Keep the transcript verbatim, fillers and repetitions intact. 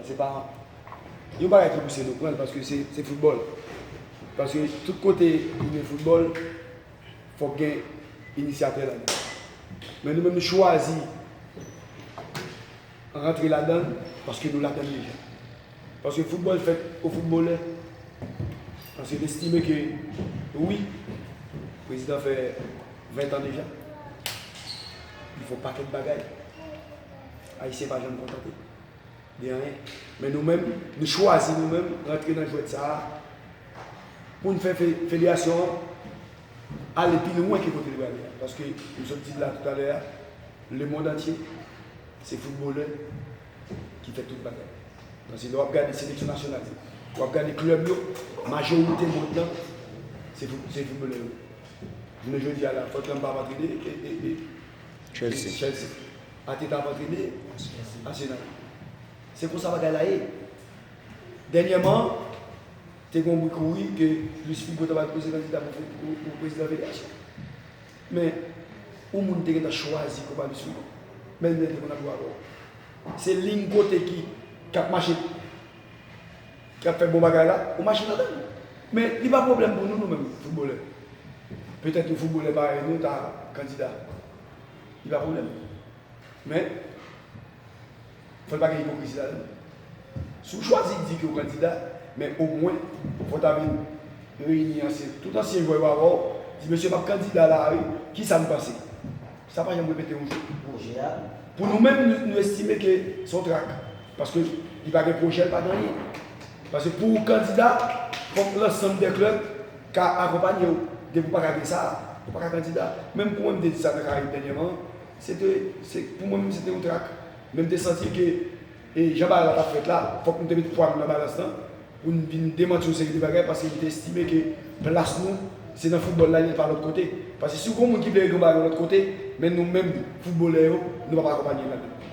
Se pa yon bagay ki pouse nou pran l, paske se, se foutbòl. Paske tout kote ou gen foutbòl, fòk gen inisyatè ladan. Men nou menm, nou chwazi rantre ladan l paske nou ladan l deja. Paske foutbòl fèt o foutbolè. Paske n estime ke, wi, prezidan fè ven tan deja. Li fè yon pakèt bagay. Ayisyen pa janm kontante de anyen. Men nou menm, nou chwazi nou menm rantre nan jwèt sa a pou n fè fe-, federasyon an ale pi lwen ke kote l prale a. Paske m sot di l la toutalè a, lemonn antye, se foutbolè ki fè tout bagay. Paske lè w ap gade seleksyon nasyonal yo, w ap gade klèb yo, majorite mond lan, se fout-, se foutbolè yo. Jounen jodi a la, Fortran pa ap antrene e, e, e, Chelsea. Chelsea. Arteta ap antrene Arsenal. Se konsa bagay la ye. Dènyèman, te gen yon bri kouri ke Luis Figo ta pral poze kandida pou, pou, pou prezidan federasyon. Men, yon moun te gentan chwazi konpa Luis Figo. Men li te konn ap jwe avè w. Se liy kote ki, k ap mache, k ap fè bon bagay la, ou mache ladan l. Men, li pa pwoblèm pou nou, nou menm, foutbolè. Petèt yon foutbolè parèy nou ta kandida. Li pa pwoblèm. Men, fò l pa gen ipokrizi ladan l. Si w chwazi di ke w kandida, men omwen, fò w ta vin reyini ansyen, tout ansyen jwè yo avè w, di, "Mesye, m ap kandida la a, wi, kisa n panse?" Sa pa janm repete yon jou. Pwojè a. Pou nou menm, nou, nou estime ke se yon trak. Paske li pa gen pwojè, li pa gen anyen. Paske pou w kandida, fòk lansanm dè klèb ka akonpanye w. Depi w pa ka gen sa, ou pa ka kandida. Menm pou mwen, m te di sa nan Karayib dènyèman, se te, se, pou mwen menm, se te yon trak. Men m te santi ke, e, jan bagay la t ap fèt la, fòk nou te met pwa nou nan balans lan pou n vin demanti yon seri de bagay, paske m te estime ke plas nou, se nan foutbòl la, li pa lòt kote. Paske si w gen yon moun ki vle regle yon bagay yon lòt kote, men nou menm, foutbolè yo, nou p ap akonpanye l ladan l.